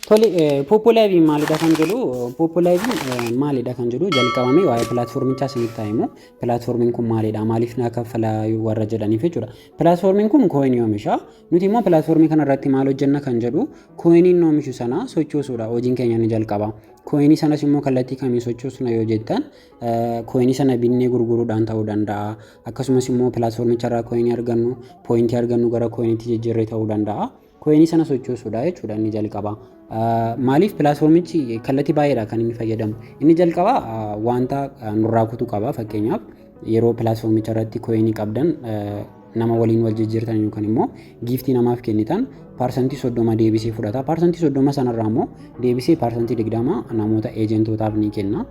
Tole, Poppo Liveiin maalidha kan jedhu, Poppo Liveiin maalidha kan jedhu, jalqabamee waa'ee platformichaa isinitti himu. Platformiin kun maalidha? Maaliif naa kaffalaa warra jedhaniif jechuudha. Platformiin kun coinii oomisha. Nuti immoo platformii kana irratti maal hojjenna kan jedhu, coiniin oomishu sana sochoosuudha. Hojiin keenya ni jalqaba. Coinii sanas immoo kallattii kamiin sochoosna yoo jettan, coinii sana binnee gurguruudhaan ta'uu danda'a. Akkasumas immoo platformicha irraa coinii argannu, pointii argannu gara coiniitti jijjiirree ta'uu danda'a. Coinii sana sochoosuudha jechuudha inni jalqaba. Maaliif platformichi kallattii baay'eedha kan inni fayyadamu? Inni jalqaba wanta nurraa kutu qaba. Fakkeenyaaf, yeroo platformicha irratti coinii qabdan nama waliin wal jijjiirtan yookaan immoo giftii namaaf kennitan, 30% deebisee fudhata. 30% sanarraa immoo deebisee 20% namoota agentootaaf ni kenna.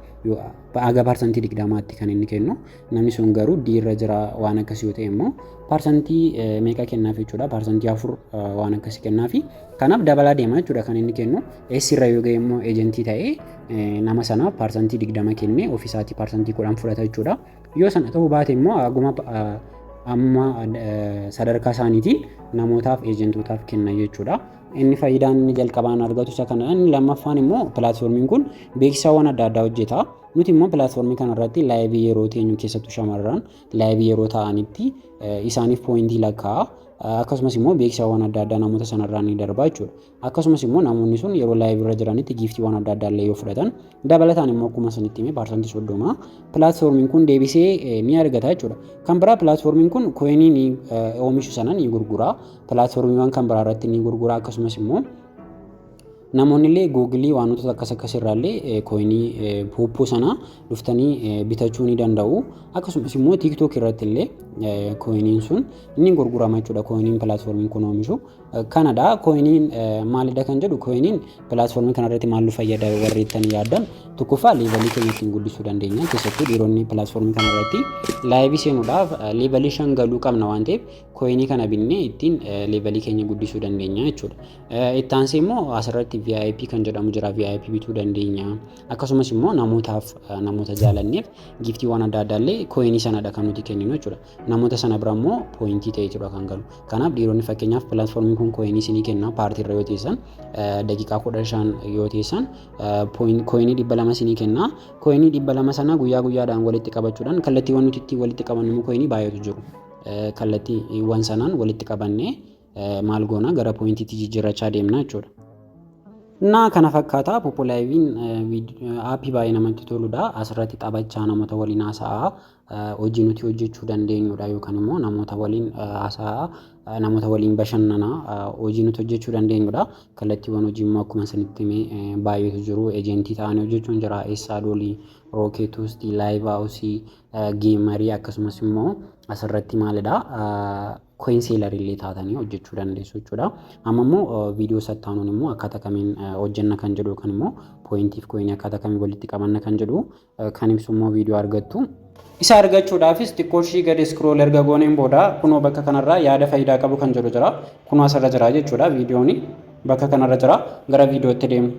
Haga 20%tti kan inni kennu. Namni sun garuu diirra jira waan akkasii yoo ta'e immoo percentii meeqa kennaaf jechuudha? 4% waan akkasii kennaafi. Kanaaf dabalaa deema jechuudha kan inni kennu. Eessirra yoo ga'e immoo agentii ta'ee nama sanaaf 20% kennee ofiisaatii 10% fudhata jechuudha. Yoo sana ta'uu baate immoo haguma amma sadarkaa isaaniitiin namootaaf, agentootaaf kenna jechuudha. Inni faayidaan inni jalqabaan argatu isa kana. Inni lammaffaan immoo platformiin kun beeksisawwan adda addaa hojjeta. Nuti immoo platformii kanarratti liveii yeroo teenyu, keessattuu shamarran liveii yeroo ta'anitti isaaniif pointii lakkaa'a. Akkasumas immoo beeksisawwan adda addaa namoota sanarraa ni darba jechuudha. Akkasumas immoo namoonni sun yeroo liveii irra jiranitti giftiiwwan adda addaa illee yoo fudhatan, dabalataan immoo akkuma isinitti hime 30% platformiin kun deebisee ni argata jechuudha. Kan biraa, platformiin kun coinii ni oomishu sana ni gurgura. Platformiiwwan kan biraa irratti ni gurgura. Akkasumas immoo namoonni illee Googleii wantoota akkas akkas irraallee coinii Poppo sana dhuftanii bitachuu ni danda'u. Akkasumas immoo TikTok irratti illee coiniin sun ni gurgurama jechuudha, coiniin platformiin kun oomishu. Kanadha. Coiniin maalidha kan jedhu, coiniin platformii kanarratti maal nu fayyada warri ittanii yaaddan, tokkoffaa levelii keenya ittiin guddisuu dandeenya. Keessattuu dhiironni platformii kanarratti liveii seenuudhaaf levelii 5 galuu qabna waan ta'eef, coinii kana binnee ittiin levelii keenya guddisuu dandeenya jechuudha. Itti aansee immoo asirratti VIP kan jedhamu jira. VIP bituu dandeenya. Akkasumas immoo namootaaf, namoota jaalanneef giftiiwwan adda addaa illee coinii sanadha kan nuti kenninu jechuudha. Namoota sana bira immoo pointii ta'eetudha kan galu. Kanaaf dhiironni, fakkeenyaaf, platformiin kun coinii isinii kenna. Partyii irra yoo teessan, daqiiqaa 15 yoo teessan, coinii 200 isinii kenna. Coinii 200 sana guyyaa guyyaadhaan walitti qabachuudhaan, kallattiiwwan nuti ittiin walitti qabannu immoo coinii baay'eetu jiru. Kallattiiwwan sanaan walitti qabannee maal goona? Gara pointiitti jijjiirrachaa deemna jechuudha. እና kana fakkaata. Poppo Liveiin appii baay'ee namatti toludha. Asirratti taphachaa, namoota waliin haasa'aa hojii nuti hojjechuu dandeenyudha, yookaan immoo namoota waliin haasa'aa, namoota waliin bashannanaa hojii nuti hojjechuu dandeenyudha. Kallattiiwwan hojii immoo akkuma isinitti hime baay'eetu jiru. Agentii ta'anii hojjechuun jira. Eessaa doolii, rocket hostii, live houseii, gamerii, akkasumas immoo asirratti maalidha, coin sellerii illee taatanii hojjechuu dandeessu jechuudha. Amma immoo viidiyoo sattaanuun immoo akkaataa kamiin hojjenna kan jedhu, yookaan immoo pointiif coinii akkaataa kamiin walitti qabanna kan jedhu kan ibsu immoo viidiyoo argattu. Isa argachuudhaafis xiqqoo ishii gadi scroll erga gooneen booda, kunoo bakka kanarraa yaada faayidaa qabu kan jedhu jira. Kunoo asirra jira jechuudha, viidiyoon bakka kanarra jira. Gara viidiyootti deemu.